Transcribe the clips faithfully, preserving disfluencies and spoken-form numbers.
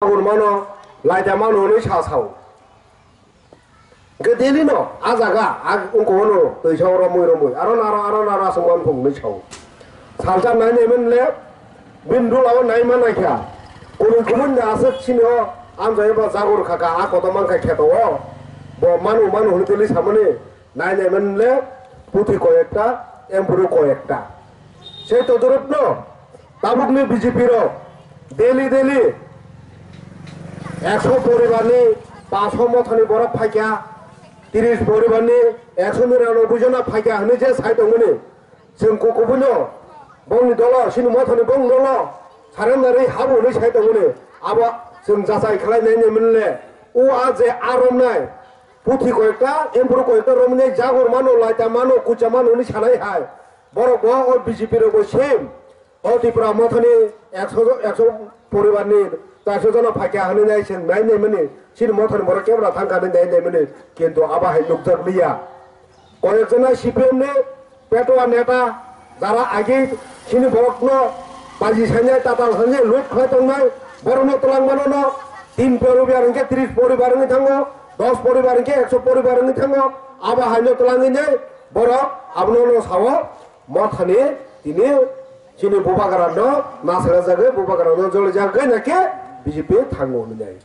Jagur mano, laita mano hwnwi sa sao. Hwnkhe Delhi no, a jaga, a wngkha hwno twi sao romwi romwi, aro naro, aro naro aswk man phung hwnwi sao. Salsa nai nai man le, bini dula o nai man nai kha. Kubui kubui da aswk sini o, amjai ba jagur kha kha, a kotor man kha kheto o. Bo manu manu hwnwi twi samani, nai nai man le, puthi koi ekta, empuru koi ekta. Sei todorop no, tabukni B J P rok daily daily ekso poribarni paso mothani borok phaikha, tris poribarni ekso niranoboi jona phaikha hwnwi je sai tongmani. Chwng kukubuino bongni dolo, sini mothani bong dolo surrender ri habu hwnwi sai tongmani. Abo chwng jachai khlai nai nai mwnle. O a je a romnai puthi koyekta, empuru koyekta romnai, jagur mano, laita mano, kucha mano hwnwi sanai hai. Borok bo o B J P rok bo same. O Tripura mothani ekso jo-, ekso poribarni charso jona phaikha hwnwi nai chwng nai nai mani. Chini mothani borok kebra thangkha hwnwi nai nai mani. Kintu abo hai nukjak liya. Koyekjona C P M ni petwa neta jara agi chini borokno baji sanjai, tatal sanjai, loot khlai tongnai, borokno twlang mano no tin poribar hwnkhe tris poribar wngwi thango, dos poribar hwnkhe ekso poribar wngwi thango, abo haino twlangwi nai borok abono no sao. Mothani tini chini bubagra no nasra jagwi, bubagra no joli jagwi nakhe B J P thango hwnwi nai.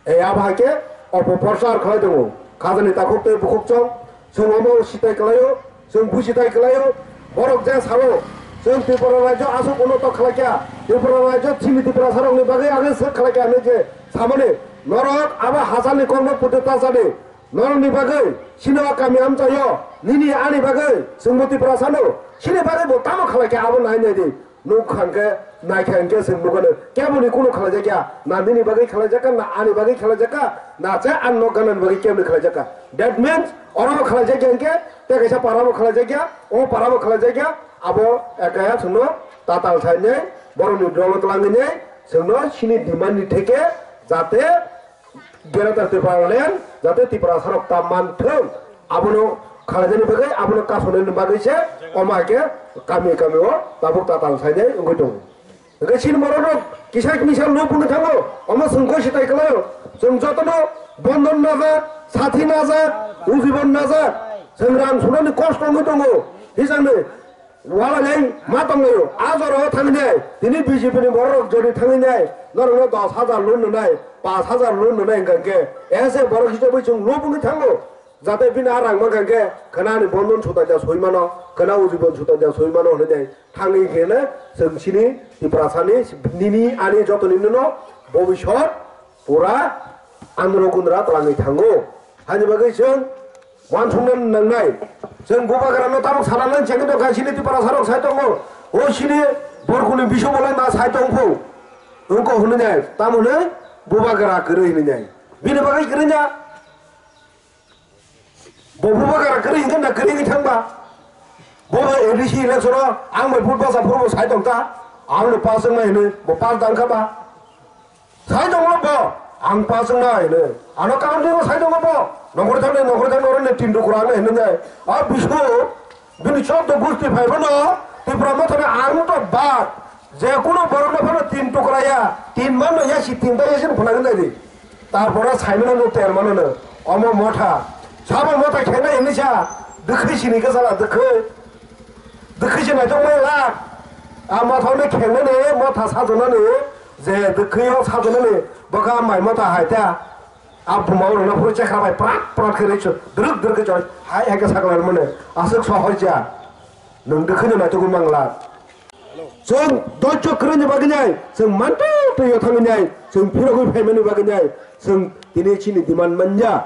Ei abo hai khe opoprochar khlai tongo. Khajani takhuk tei bukhuk chong, chwng omo sitai kwlaio, chwng busitai kwlaio, borok je sao, chwng Tripura rajyo aswk unoto khlai kha, Tripura rajyo chini Tiprasarokni bagwi agwi swk khlai kha hwnwi je samani, norok abo hachalni kokno puto tachani, norokni bagwi, sini o kami amchaio, nini ani bagwi, chwngbo Tiprasano, sini bagwi bo tamo khlai kha abo nai nai di. Nuk kha hwnkhe, naikha hwnkhe chwng nukgano, keboni kunu khlaijakya, na nini bagwi khlaijakka, na ani bagwi khlaijakka, na che ang nok ganani bagwi keboni khlaijakka. That means, orobo khlaijakya hwnkhe, tei kaisa parabo khlaijakya, o parabo khlaijakya, abo ekaya chwngno tatal sainai, borokni dolo twlangwi nai, chwngno chini demand ni theke, jate Greater Tipraland jate Tiprasarok ta manthung, abono khlaijani bagwi, abono kasonani bagwi se omo hai khe kami kami o tabuk tatal sainai wngwi tongo. Hwnkhe chini borok rok kisa misa loop wngwi thango, omo chwng koi sitai kwlaio. Chwng jotono bondon najak, sathi najak, ujibon najak, chwng rang sunani kosto wngwi tongo. Hijakni Walai ma tonglaio, a jora o thangwi nai, tini B J P ni borok rok jodi thangwi nai, norok no dos hajar loan rwnai, panch hajar loan rwnai hwnkha hwnkhe, ese borok hisabwi chwng loop wngwi thango, jate bini a rang mankha hwnkhe, khwna ani bondon sutai ja soi mano, khwna ujibon sutai ja soi mano hwnwi nai, thangwi khe no chwng chini Tiprasa ni nini ani joto nini no bobisot pura andro gundra twlangwi thango. Hani bagwi chwng Uansukna nangnai. Chwng bubagrano tabuk sana nang chengwi tongkha, chini Tiprasarok sai tongo. O chini borkuni bisu bolai ma sai tongphuru. Wngkha hwnwi nai, tamo hwnwi bubagra kwrwi hwnwi nai. Bini bagwi kwrwi na? Bo bubagra kwrwi hwnkhe na kwrwi wngwi thangba? Bo A D C election-o ang bai vote basa phuru bo sai tongkha. Ang no pass wngnai hwnwi, bo pass dangkha ba? Sai tongo bo, ang pass wngnai hwnwi. Ano karon twibo sai tongo bo. Nokori thangni, nokori thangni, oro ni tin tukra wngnai hwnwi nai. A bisu, bini chobdo gusti phai bono, Tipra Mothani ang to bad. Je kuno borokno phano tin tukra ya, tin mano ya si tin ta ya sin phunang nai di. Tarpore sai mano no ter mano no. Omo motha. Sabo motha khenai hwnwi sa, dwkhwi sini khe sala dwkhwi. Dwkhwi se naithok maya la. A mothokni khengnani, motha sajwnani, je dwkhwio sajwnani, bokha mai motha hai ta. A buma rokno phuru chekha bai prat prat khe riksu, drwk drwk khe choi, hai hai khe sakla mane, aswk sohor cha. Nwng dwkhwino naithogwi mangla. Chwng doicho kwrwini bagwi nai, chwng manto twiyo thangwi nai, chwng phirogwi phaimani bagwi nai, chwng tini chini demand manya.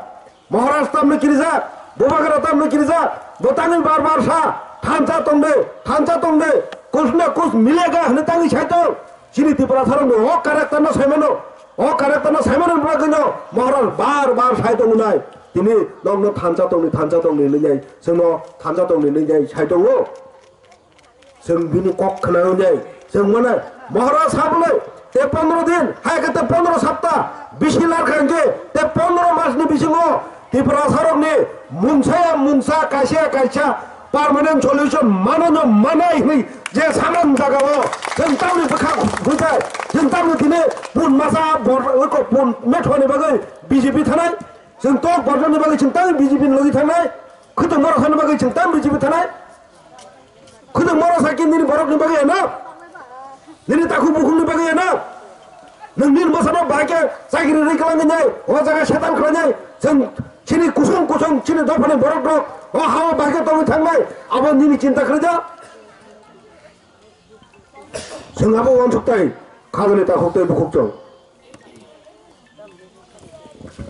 Maharaj tamni kirijak, bubagra tamni kirijak, bo tangwi bar bar sa, thansa tongde, thansa tongde, kuch na kuch milega hwnwi tangwi sai tong. Chini Tiprasarokni o character no sai mano, o character no sai mano bagwi no Maharaj bar bar sai tongnai. Tini nokno thansa tongni, thansa tongni hwnwi nai, chwngno thansa tongni hwnwi nai sai tongo. Chwng bini kok khwnawi nai. Chwng mane Maharaj sabole te pondro din, hai khe te pondro sapta bisi larkha hwnkhe te pondro masni bisingo Tiprasarokni mungsa ya mungsa, kaisa ya kaisa Permanent solution mano no manai hwnwi je saman jagao chwng tamni bwkha buitai, chwng tamni tini pun masa bor-, eko pun methwani bagwi B J P thanai, chwng tok borjani bagwi chwng tamni B J P ni logi thanai, khwtwng borok thani bagwi chwng tamni B J P thanai, khwtwng borok sakhe nini borokni bagwi eno. Nini takhuk bukhukni bagwi eno. Nwng nini bwsano bahai khe chakri rwi kwlangwi nai, o jaga setan khlainai, chwng chini kusung kusung chini dophani borok rok o hao bahai khe tongwi thangnai, abo nini chinta khlai da. Chwng abo uansuk tai, khajani takhuk tei bukhuk chwng.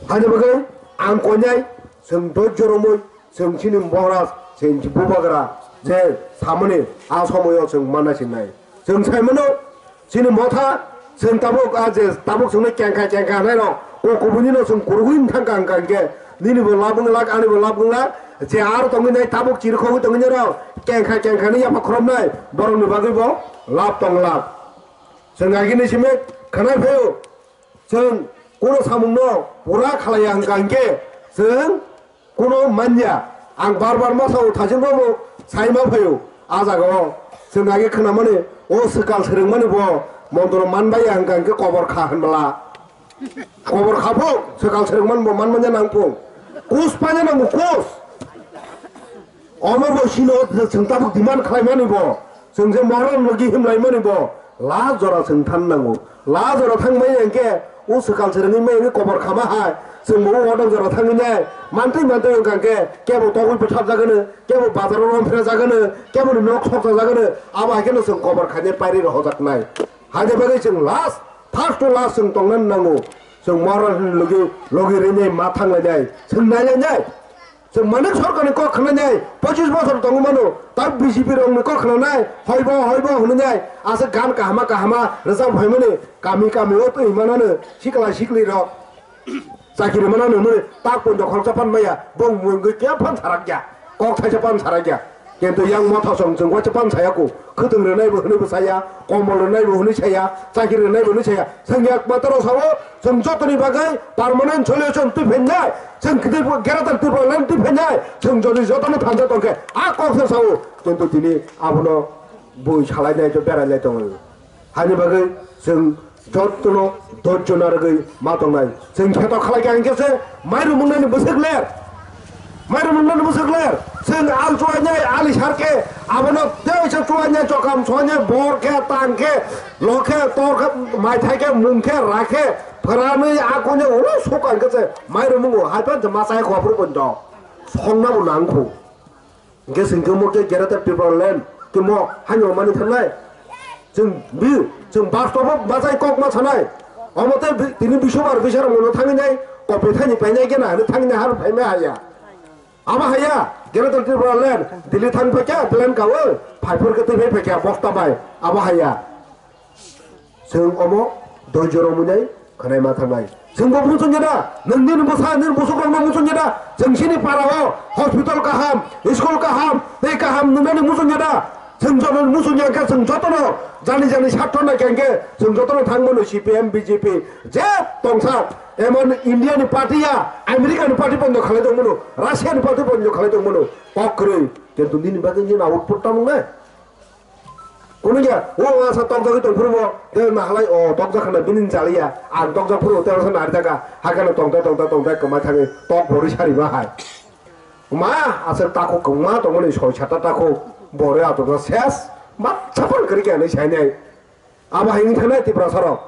Haini bagwi ang koinai, chwng doijjo romwi, chwng chini Maharaj, chwng bubagra, je samani a somoyo chwng manna sinai. Chwng sai mano, chini motha, chwng tabuk, a je tabuk chwngno kengkha kengkha hwnai rok, o kubuni no chwng kurugwi thang kang kang khe, nini bo lab wng lak, ani bo lab wng lak, je aro tongwi nai tabuk chirikhogwi tongwi nai rok, kengkha kengkha ni yapha khoroknai, borokni bagwi bo lab tong lak. Chwng agini simi khwnai phaio, chwng kuno samungno pura khalaiya hwnkha hinkhe chwng kuno manya. Ang bar bar ma sao, thaichung rokbo sai ma phaio. A jagao chwng agi khwnamani, o swkal swrwngmani bo montro manbaiya hwnkha hinkhe kobor kha hwnbala. Kobor kha phung, swkal swrwngmani bo manmanya nang phung. Kus paina nango, kus. Omo bo sino chwng tabuk demand khlaimani bo, chwng je moron logi himlaimani bo, last jora chwng than nango. Last jora thang mai hwnkhe, o swkal se rwngwi mai hwnkhe kobor khama hai, chwng bo o odok jora thangwi nai, mantwi mantwi wngkha hwnkhe, kebo togwi bwthap jagano, kebo bazaro rom phira jagano, kebo ni nok sok jagano, abo hai kheno chwng kobor khainai pairi rohojak nai. Haini bagwi chwng last, first to last chwng tongna nango. Chwng moron logi, logi rinai ma thanglainai, chwng nailainai. Chwng manik sorkarni kok khwnanai pochis bosor tongwi mano, tak B J P rokni kok khwnanai, hoibo, hoibo hwnwi nai, aswk gan kahama, kahama rwchap phaimani, kami, kami o twi manano, sikla, sikli rok, chakiri manano hwnwi, tak poito khoroksa phan maya, bong mungwi khe phan sarakya, kok thaisa phan sarakya. Kintu yang motha song chwng waisa phan saya ku, khwtwng rwnai bo hwnwi bo saya, komol rwnai bo hwnwi saya, chakiri rwnai bo hwnwi saya. Chwng yak mataro sao, chwng jotoni bagwi permanent solution twi phainai, chwng kiti geratar twi phainai, twi phainai, chwng jodi jotono thansa tongkhe, a kok se sao, kintu tini abono bui salainai to berailai tongo. Hani bagwi chwng jotono dojjo narwgwi ma tongnai. Chwng kheto khalai kha hinkhe se mairum wngnani bwswk ler. Mairum wngnani bwswk ler. Chwng al chuainai, ali sarkhe, abono teisa chuainai, chokam soinai, bor khe, tang khe, lo khe, tor khe, mai thai khe, mung khe, ra khe, phwranwi a kone ulo sokang khe se mairum wngo. Hai phan se ma chai kho aphuru poito. Songna bo nang khu. Hingke singke mo ke Greater Tipraland ke mo haino mani thangnai. Chwng bi, chwng bastobo bachai kok ma sanai. Omo tei bi-, tini biswbar bisar mono thangwi nai, kopri thani painai kena hwnwi thangwi nai har phaima haya. Abo haya, Greater Tipraland, Delhi thang phaikha, plan kawo, phaipor ke twi phai phaikha, bosta bai, abo haya. Chwng omo doijoro munai khwnai ma thangnai. Chwng bo muchung jeda, nwng nini bwsa, nini bwswk rok no muchung jeda. Chwng sini para o hospital kaham, school kaham, tei kaham nungnani muchung jeda. Chwng joto muchung ya khe chwng joto no jani jani satro na khe chwng joto no thang mano C P M, B J P, je tongsa, emon India ni party ya, America ni party bondo khalai tong mano, Russia ni party bondo khalai tong mano. Kok kwrwi, kintu nini bagwi nini output tamo nai. Kuno ya, o asa tokjagwi tongphuru bo, tei mahalai o tokjak khana bini chaliya, ang tokjak phuru tei asa nari daga, hakano tongta tongta tongta kwma thangwi tok bori sari ma hai. Ma, asa takhuk kwma tongmani soi sata takhuk, bori ato ses, ma chapang kari kya nai sai nai. Abo hai wngkha nai Tiprasa rok.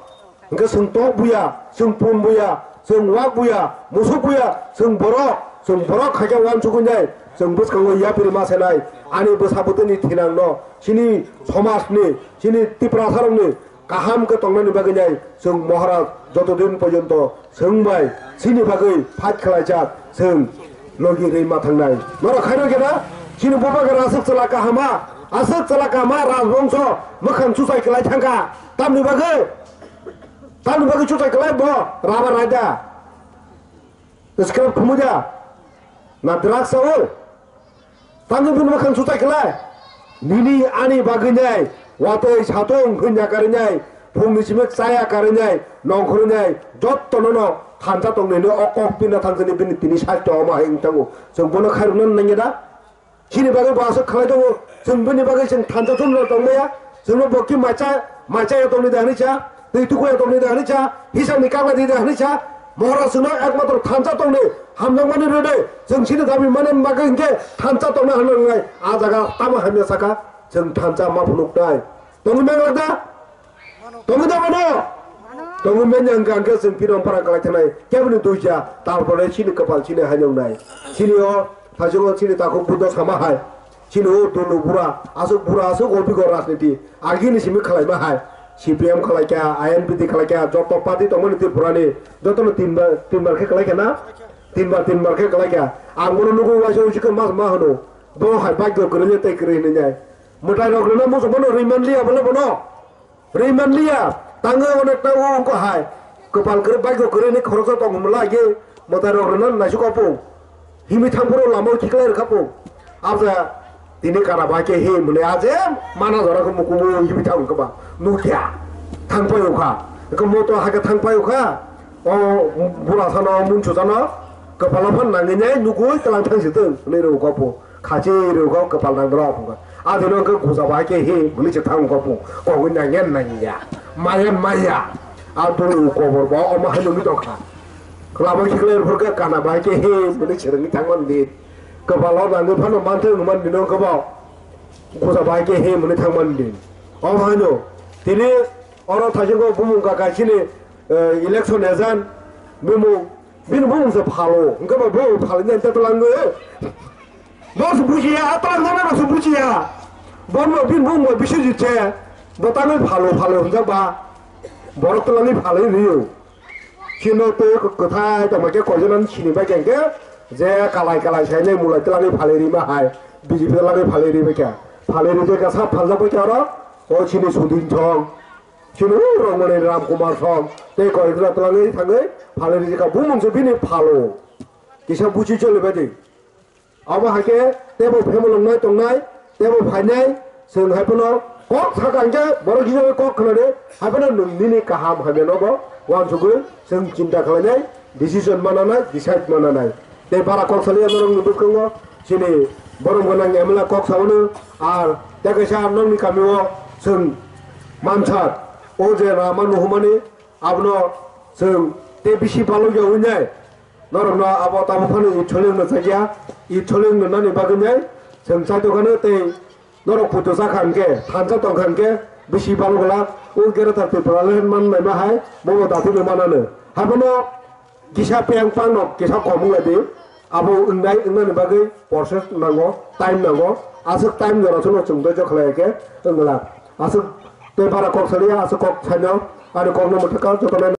Hingke chwng tok buya, chwng pun buya, chwng wak buya, musuk buya, chwng borok, chwng borok khaikhe uansukgwi nai, chwng bwskango yapri ma senai, ani bwsa bwtwini thinangno, chini somajni, chini Tiprasarokni kaham khe tongnani bagwi nai, chwng Maharaj joto din porjonto chwng bai chini bagwi fight khlaijak, chwng logi rwi ma thangnai. Norok khairok khe na? Chini bubagra aswk chwla kahama, aswk chwla kahama rajbongso mwkhang chuchai kwlai thangkha. Tamni bagwi? Tamni bagwi chuchai kwlai bo? Raba raida. Scrap khumui da? Na drugs o? Tamni bini mwkhang chuchai kwlai? Nini ani bagwi nai, watwi satung hwnya karinai, phungni simi chaya karinai, nongkhornai, jottono no thansa tongnai no o kok pina thangsani bini tini saichto omo hai wng thango. Chwng bono khairokno nangya da? Chini bagwi bo aswk khlai tongo, chwng bini bagwi chwng thansa thumrok tongmaya, chwngno bo ki macha, macha ya tongni da hwnwi cha, twi tuku ya tongni da hwnwi cha, hisabni kangla di da hwnwi cha, Maharaj chwngno ekmatro thansa tongni hamjakmani rwdi, chwng chini dabi manani bagwi hinkhe thansa tongna hwnwi wngnai, a jaga tamo hamya saka, chwng thansa ma phunuknai. Tongwi manglak da? Tongwi da mano? Tongwi manya hwnkha hwnkhe chwng phirong phara kwlai thanai, keboni duija, tarpore chini kwpal chini haino wngnai. Chini o, thaichungo chini takhuk Buddho sama hai. Chini o dunu bura, aswk bura, aswk obhigo rajniti, agini simi khwlaima hai. C P M khwlaikha, I N P T khwlaikha, joto party tongmani Tripurani, jotono tinbar, tinbar khe khwlaikha na? Tinbar, tinbar khe khwlaikha. Ang bono nugwi waisa uisikhe ma, ma hwno. Bo hai bagyo kwrwile tei kwrwi hwnwi nai. Mwtai rok rwna muchungmano rwi manliya bole bono. Rwi manliya, tangwi onek ta o wngkha hai. Kwpal kwrwi, bagyo kwrwi ni khoroksa tong hwnla age, mwtai rok rwna naisuk apo. Himwi thang phuru lama o khiklai rwkha po. Abja tini kana bai khe hi mwnwi aje mana jora khe mukumu himwi thang kha ba. Nukya. Thang pai ukha. Khe moto hakhe thang pai ukha. O bura sano, munchu sano, kwpalo phan nangwi nai nugwi tlang thang si tong, hwnwi rw ukha po. Khachi rwkha kwpal nang doro phunga. Adino khe guja bai khe hi mwnwi se thang kha phung. Kogwi nangya nangya. Maya maya. A dunu kobor bo omo hai nungwi tongkha. Lama khiklai phurkha kana bai khe hi mwnwi se rwngwi thangmani din. Kwpalo nangwi phano manthai wngmani dino khe bo. Guja bai khe hi mwnwi thangmani din. Omo haino tini oro thaisingo bumung kaka chini, eh, election agent bumung. Bini bumung se phalo, hwnkhe bo bumung phalwi nai ta twlang nw. Bo se bujiya, a twlang jana bo se bujiya. Bono bini bumung bo Biswajit se, bo tangwi phalo phalo hwnjak ba. Borok twlangwi phalwi rw-o. Chino twi kwthai tongma khe koijanani sini bai khe hwnkhe je kalai kalai sainai mulai twlangwi phalwi rima hai. B J P twlangwi phalwi rima khe. Phalwi rwjak khe sa phaljak bai khe oro, o chini Sudin Song. Chini u Rongmani Ram Kumar Song tei koi jora twlangwi thangwi phalwi rijikha bumung se bini phalo. Kisa buchi choli baidi. Abo hai khe tebo phemulungnai tongnai, tebo phainai, chwng hai phano kok sakha hwnkhe borok kisa kok khwnadi, hai phano nwng nini kaham hamya nobo uansugwi chwng chinta khlainai, decision mananai, decide mananai. Tei bara kok saliya norokni bwskango chini borom gwnang M L A kok saono, ar tei kaisa nokni kamio chwng mansak, o je rama nuhumani abono chwng tei bisi balokya wngnai, norokno abo tabuk phano itholeng no chakya, itholeng no nani bagwi nai chwng chaitokano tei Norok puto sakha hwnkhe, thansa tongkha hwnkhe, bisi balo glak, o Greater Tipraland man naima hai, bobo dathino manano. Habono kisa peng pang no kisa kom wngya di, abo wngnai, wngnani bagwi process nango, time nango, aswk time jora sono chwng doijo khlai khe wngla. Aswk tei bara kok saliya, aswk kok saino, ani kok no mwthaka jotono.